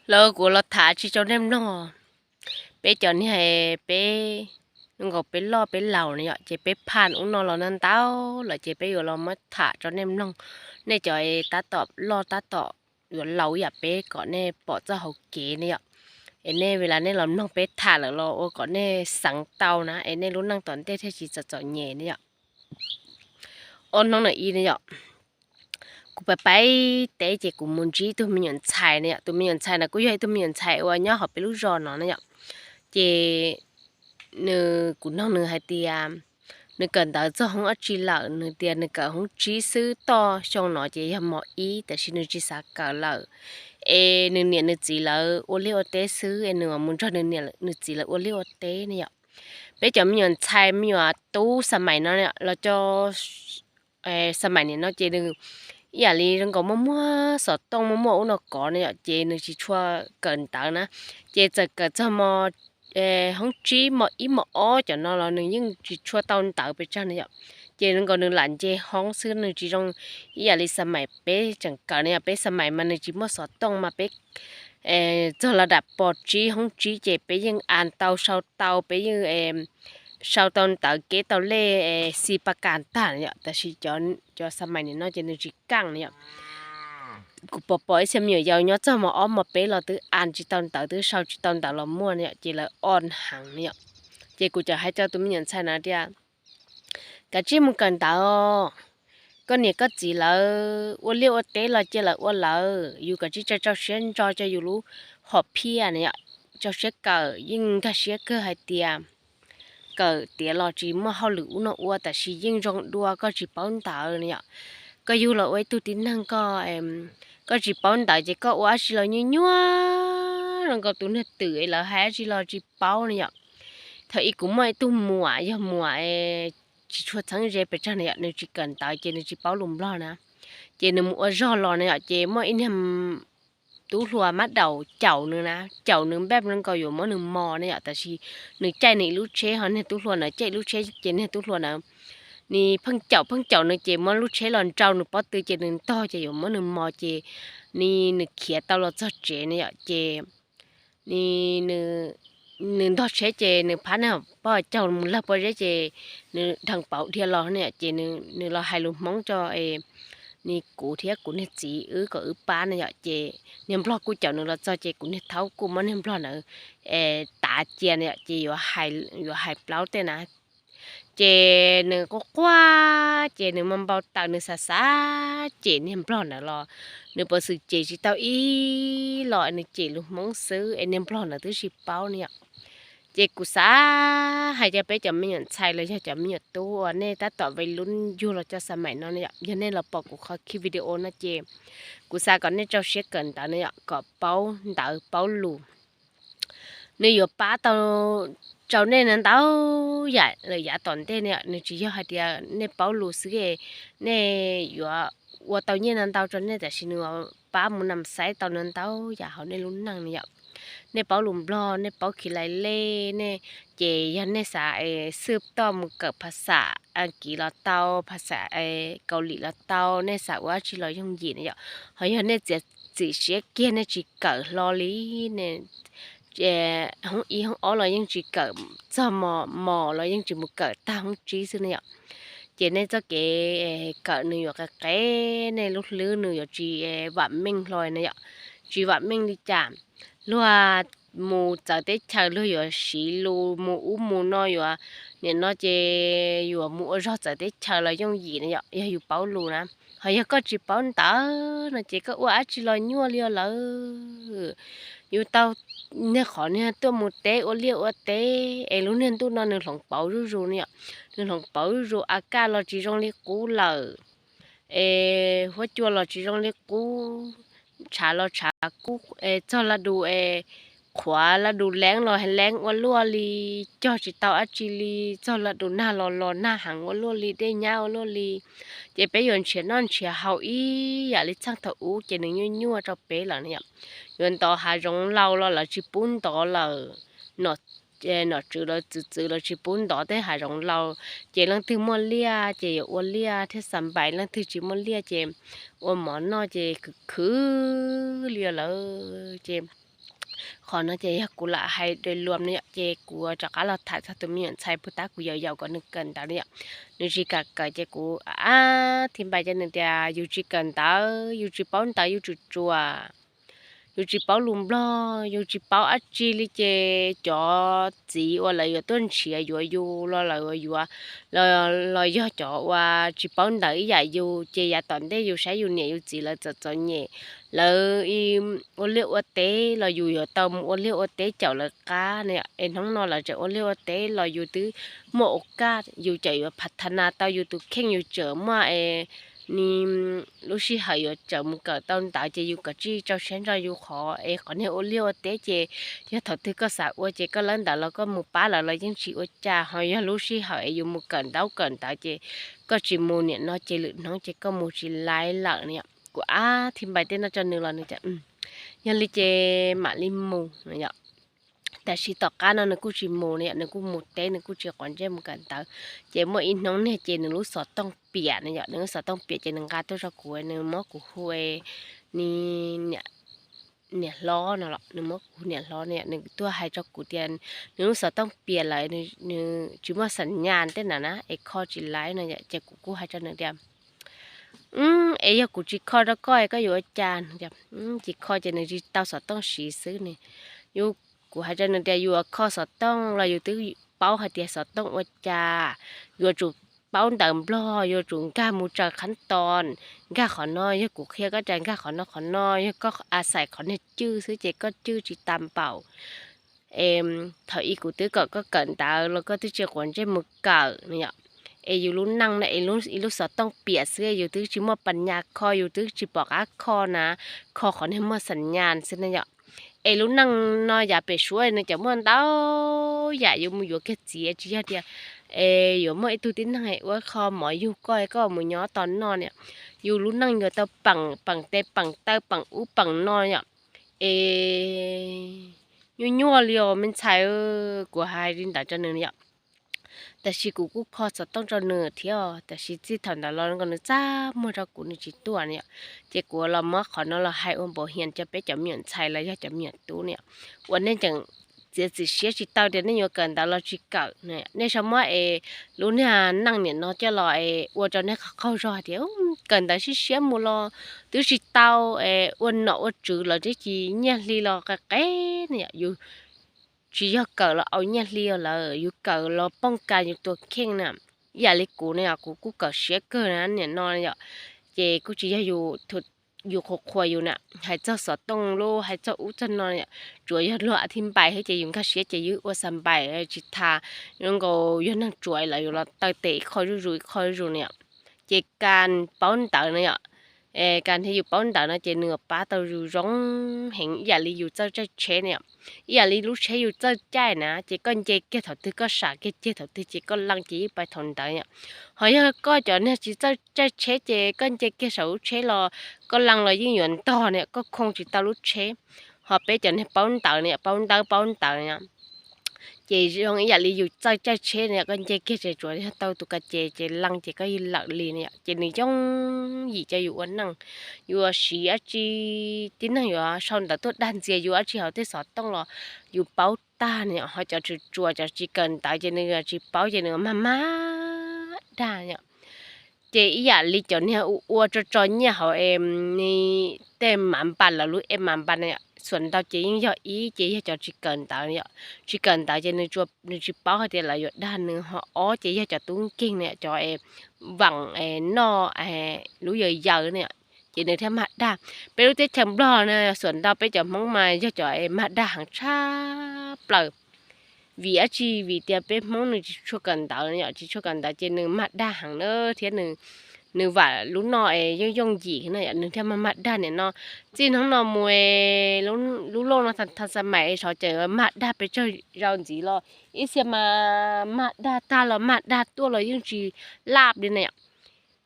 Lawv kuv los tham tsis rau nej mloog. Peb cov niag peb, nkaus peb loj peb laus na yom, ces peb phaj ub no los ntau lawm ces peb yuav los muab tham rau nej mloog. Nej cov tab tom loj tab tom yuav laus yam peb kom nej pom txoj hauv kev ne yom. Es nej vim li nej los mloog peb tham lawm los ua kom nej xeev tau na, es nej lub neej tom ntej thiaj tsis txom txom nyem ne yom. Ob hnub no ib ne yom, kuv pais pais teb ces kuv mus ntsib ib tug me nyuam ntxhais ne yom. Tus me nyuam ntxhais no kuj yog ib tug me nyuam ntxhais uas nyob hauv peb lub zos no ne yom. Ces nws, kuv nug nws hais tias nws kawm ntawv txog hoob dab tsi lawm, nws tias nws kawm hoob tsib xwb, toj xyoo no ces yog mos ib, tab sis nws tsis xav kawm lawm. Es nws niam nws txiv lawv ua liaj ua teb xwb, es nws mus nrog nws niam nws txiv lawv ua liaj ua teb ne yom. Peb cov me nyuam ntxhais me nyuam tub xa mais no los cov xa mais nim no ces nws ib yam li zoo nkaus muaj muaj xov tooj, muaj muaj ub no kov ne yom, ces nws tsis tshua kawm ntawv na. Ces txawm kawm txog mos, hoob tsib mos ib mos ob cov no los nws yeej tsis tshua tau ntawv pes tsawg ne yom. Ces zoo nkaus nws lam nce hoob xwb, nws tsis zoo ib yam li xa mais peb tseem kawm ne yom. Peb xa mais mas nws tsis muaj xov tooj mas peb txog los dam pos tsib hoob tsib ces peb yeej a tau sau tau, peb yeej sau tau ntawv keb tau lej xi pa kas tag yom. Tab sis cov xa mais nim no ces nws tsis kaj ne yom. Kuv pom pom ib txhia me nyuam yaus nyob txog mos ob mos peb los twb a tsis tau ntawv, twb sau tsis tau ntawv los muaj ne yom, ces lawv o heev ne yom. Ces kuv txawm hais rau tus me nyuam ntxhais no tias, kav tsij mus kawm ntawv, koj niam koj txiv lawv ua liaj ua teb los cia lawv ua lawv, yus kav tsij tso rau siab ntso rau yus lub hom phiaj ne yom, rau siab kawm. Yeej nkag siab kawg hais tias kawm tiav los tsis muaj hauj lwm ub no ua, tab sis yeej zoo dua koj tsis paub ntawv ne yom. Koj yug los ua ib tug tib neeg, koj, koj tsis paub ntawv ces koj ua dab tsi los nyuaj nyuaj, zoo nkaus tus niag twm es lawv hais dab tsi los tsis paub ne yom. Thaum ub kuv muaj ib tug muam, yog muam tsis tshua txheeb ze pes tsawg ne yom, nws tsis kawm ntawv ces nws tsis paub lus Nplog na. Ces nws mus ua zog los ne yom, ces muaj ib niag tub hluas mab daum caum nws na, caum nws npaj zoo nkaus yuav muab nws mos ne yom, tab sis nws caij nws ib lub tsheb ho niag tub hluas na caij ib lub tsheb, ces niag tub hluas na nws pheej caum pheej caum nws ces muab lub tsheb los nrau nws pob tw ces nws ntog ces yuav muab nws mos ces nws, nws khiav tau los txog tsev ne yom, ces nws ntog tsheb ces nws phab niag poj caug mus lawg pob zeb ces nws dheev pauv dhia los ne yom, ces nws los hais lus Hmoob rau nws, kuv thiab kuv niag txiv wb kom wb pab ne yom, ces niag Nplog kuj caum nws los txog ces kuv niag thaub kuj muab niag Nplog ntawd tav cia ne yom, ces yuav hais plaub tej na. Ces nws quaj quaj ces nws muaj npau taws, nws xav xav cem niag Nplog ntawd los nws puas xwm cem tsis tau ib los, nws cem lus Hmoob xwb es niag Nplog ntawd twb tsis paub ne yom. Ces kuv xav hais rau peb cov me nyuam ntxhais los yog cov me nyuam tub uas nej tab tom ve lub yug los cov xa maim no ne yom, yog nej los pom kuv qhov video no ces kuv xav kom nej rau siab kawm ntawv ne yom, kom paub ntawv paub lus. Nws yuav pab tau rau nej ntau yam lawm yav tom ntej ne yom. Nws tsis yog hais tias nej paub lus xwb nej yuav ua tau nyiaj ntau ntau rau nej, tab sis nws pab mus nam xaiv tau ntau yam hauv nej lub neej ne yom. Nej paub lus Nplog, nej paub khi lai lej, nej, ces yog nej xav xwb toj mus kawm phas xam Askiv los tau, phas xam Kaus Lim los tau, nej xav ua dab tsi los yooj yim ne yom. Ho yog nej txiav txim siab kiag nej tsis kawm hlo li, hoob ib hoob ob los yeej tsis kawm, txog mos mos los yeej tsis mus kawm, tag hoob tsib xwb ne yom. Ces nej txoj kev kawm nws yuav qev qev, nej lub hlwb nws yuav tsis vam meej hlo ne yom. Tsis vam meej li cas, luag mus txawv teb chaws luag yuav siv lus, mus ub mus no yuav, nim no ces yuav mus ua zog txawv teb chaws los yooj yim ne yom, yog yus paub lus na. Ho yog koj tsis paub ntawv no ces koj ua dab tsi los nyuaj li os lawm. Yus tau niag qhov niag tuaj mus teb ua liaj ua teb es lub niag ntuj no nws hloov pauv zuj zus ne yom. Nws hloov pauv zuj zus, a kaj los tsis zoo li qub lawm, es huab cua los tsis zoo li qub, tshav los tshav kub, txog laj dus es qhuav, laj dus leeb los leeb ua luaj li, cog tsis tau dab tsi li, txog laj dus nag los los nag heev ua luaj li, dej nyab ua luaj li. Ces peb yuav nrhiav noj nrhiav haus ib yam li txheej thaum ub ces nws nyuaj nyuaj rau peb lawm ne yom. Yuav ntov hav zoov laus los lawv tsis pub ntov lawm, nom tswv lawv txwv txwv lawv tsis pub ntov tej hav zoov laus, ces leej twg muaj liaj ces yuav ua liaj thiab xa npais, leej twg tsis muaj liaj ces ua mov noj ces khwv khwv li lawm ces Qhov no ces yog kuv lam hais dua luam no yom, ces kuv rov qab los tham txog tus me nyuam ntxhais puag ta kuv yaum yaum kom nws kawm ntawv no yom. Nws tsis kam kawm ces kuv a thib npais cov nws tias yus tsis kawm ntawv, yus tsis paub ntawv, yus tsis tsuas, yus tsis paub lus Nplog, yus tsis paub dab tsi li ces cov txiv uas lawv yuav tuaj nrhiav yuav yus los lawv yuav, los yog cov uas tsis paub ntawv ib yam yus ces yav tom ntej yus saib yus niam yus txiv lawv txom txom nyem, lawv ua liaj ua teb los yus yuav tau mus ua liaj ua teb caum lawv qab no yom. Es hnub no lawv tseem ua liaj ua teb los yus twb muaj ua kaj, yus tseem yuav phav tha nas tau yus tus kheej, yus tseem muaj es ni lub sij hawm yuav tseem mus kawm tau ntawv ces yus kom tsij rau siab ntso yus qhov es qhov niag ua liaj ua teb ces yog thaum twg koj xav ua ces koj lawb ntawv los koj mus pab lawv los yeej tsis ua cas, ho yog lub sij hawm es yus mus kawm ntaub kawm ntawv ces koj tsis mus niam no ces lwm hnub ces koj mus tsis laiv lawm no yom. Kuv a thib npais tej no rau nws los nws tias yog li ces mam li mus no yom. Tab sis tom qab no nws kuj tsis mus no yom, nws kuj mus teb, nws kuj tsis quav ntsej mus kawm ntawv. Ces muaj ib hnub niag ces nws lub xov tooj piam no yom, nws lub xov tooj piam ces nws nqa tuaj rau kuv, nws muab kuv hu ni niam hlob no los nws muab kuv hu niam hlob no yom, nws tuaj hais rau kuv tias nws lub xov tooj piam lawm, nws tsis muaj xam nyas tej na na es kho tsis laiv no yom. Ces kuv kuj hais rau nws tias es yog kuv tsis kho rau koj es koj yuav ua cas? Tsis kho ces nws tsis tau xov tooj siv xwb ne. Yus, kuv hais rau nws tias yus kho xov tooj los yus twb paub hais tias xov tooj ua cas, yuav tsum paub ntawv Nplog, yuav tsum nkag mus tsaws qhab tos, nkag qhov no, yog kuv qhia koj tias nkag qhov no qhov no, yog koj a xais qhov niag cwj xwb ces koj cwj tsis tas npaum. Thaum ub kuv twb kom koj kawm ntawv los koj twb tsis quav ntsej mus kawm no yom. Es yus lub neej no es ib lub xov tooj piam xwb, yus twb tsis muaj pas nyas kho, yus twb tsis pom qab kho na, kho qhov niag muaj xam nyas xwb na yom. Es lub neej no yav pem suav nws cov muaj ntau yam, yus mus yuav kiag txiv tsis yog tias es yuav muaj ib tug tib neeg ua qho mov yug koj, koj mus nyob tos noj na. Yus lub neej yuav tau peem, peem tes peem taw peem ub peem no yom. Es nyuaj nyuaj li os me ntxhais, kuv hais li ntawd rau nws yom. Tab sis kuv kuj kho xov tooj rau nws thiab, tab sis txij thaum ntawd los nws txaj muag rau kuv, nws tsis tuaj na yom. Ces kuv los muab qhov no los hais ua npaum hias rau peb cov me nyuam ntxhais los yog cov me nyuam tub na yom, uas nej tseem txiav txim siab tsis tau tias nej yuav kawm ntawv los tsis kawm. Nej sau muab es lub niag neej niam no coj los es ua rau nej qaug zog hais tias kawm ntawv siab siab mus los twb tsis tau, ua nom ua tswv los twb tsis nyiaj hli los qe qe na yom. Yus tsis yog kawm los au nyiaj hli lawm, yus kawm los poob kas yus tus kheej na. Ib yam li kuv ne, kuv kuj kawm siab kawg na niam no yom. Ces kuj tsis yog yus, yus qhuas qhuas yus na, hais txog xov tooj lub hais txog ub txog no yom, tsuas yog luag a thib npais thiab ces yus nkag siab ces yus ua xa npais tsis tas, zoo nkaus yog neeg tsuas lawm yus los taw tes ib qho zuj zus ib qho zuj zus na yom. Ces kas paub ntawv na yom, kas thiab yus paub ntawv no ces nws pab tau yus zoo heev ib yam li yus txawj caij tsheb na yom. Ib yam li lub tsheb yus txawj caij na ces koj nce kiag thaum twg koj sam kiag ceg thaum twg ces koj leej ces yeej pais thaum ntawd yom. Ho yog koj cov niag tsis txawj caij tsheb ces koj nce kiag saum lub tsheb los koj leej los yeej yuav ntog na, koj khoo tsis tau lub tsheb. Ho peb cov niag paub ntawv na, paub ntawv paub ntawv na, ces zoo ib yam li yus txawj caij tsheb na, koj nce kiag ces tsuas yog tau tus kas ces ces leej ces koj yeej lawm li na yom. Ces nws yooj yim coj yus ua neej, yus siv dab tsi, tib neeg yuav sau ntawv tuaj dag ntxias yus dab tsi hauv tej xov tooj los yus paub tag na yom. Ho cov tsuas tsuas cov tsis kawm ntawv ces nws tsis paub ces nws mag mag dag yom. Ces ib yam li cov niag ua ua tso tso nyiaj hauv es tej mav npas lawv lub es mav npas na yom, xuam ntau ces yeej yog ib ces yog cov tsis kawm ntawv yom. Tsis kawm ntawv ces nws tsis paub hais tias lawv yuav dag nws. Ho ob ces yog cov tub nkeeg na yom, cov es vaam noj lub yawg yawg na yom, ces nws thiaj mag dag. Peb lub teb chaws Nplog na xuam ntau peb cov Hmoob mas yog cov es mag dag heev tshaj plaws. Vim dab tsi? Vim tias peb Hmoob nws tsis tshua kawm ntawv yom, tsis tshua kawm ntawv ces nws mag dag heev na thiab nws vam lub noj es yooj yooj yim na yom, nws thiaj mag mag dag niam no. Txij hnub no mus es lub looj no tha xa mais es xyov ces mag dag pes tsawg zaus ntxiv los ib txhia mas mag dag tag los mag dag tuaj los yeej tsis laj li na yom.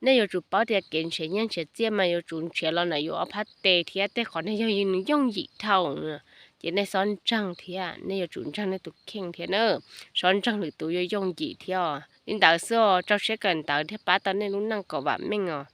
Nej yuav tsum paub tias kev nrhiav nyiaj nrhiav txiaj mas yuav tsum nrhiav los ntawm yus ob phab tes thiab tej qhov niag yog nws yooj yim dhau. Ces nej xob ntseeg thiab nej yuav tsum ntseeg nej tus kheej thiab na, xob ntseeg lwm tus yuav yooj yim thiab. Li ntawd xwb os, rau siab kawm ntawv thiaj pab tau nej lub neej kom vam meej os.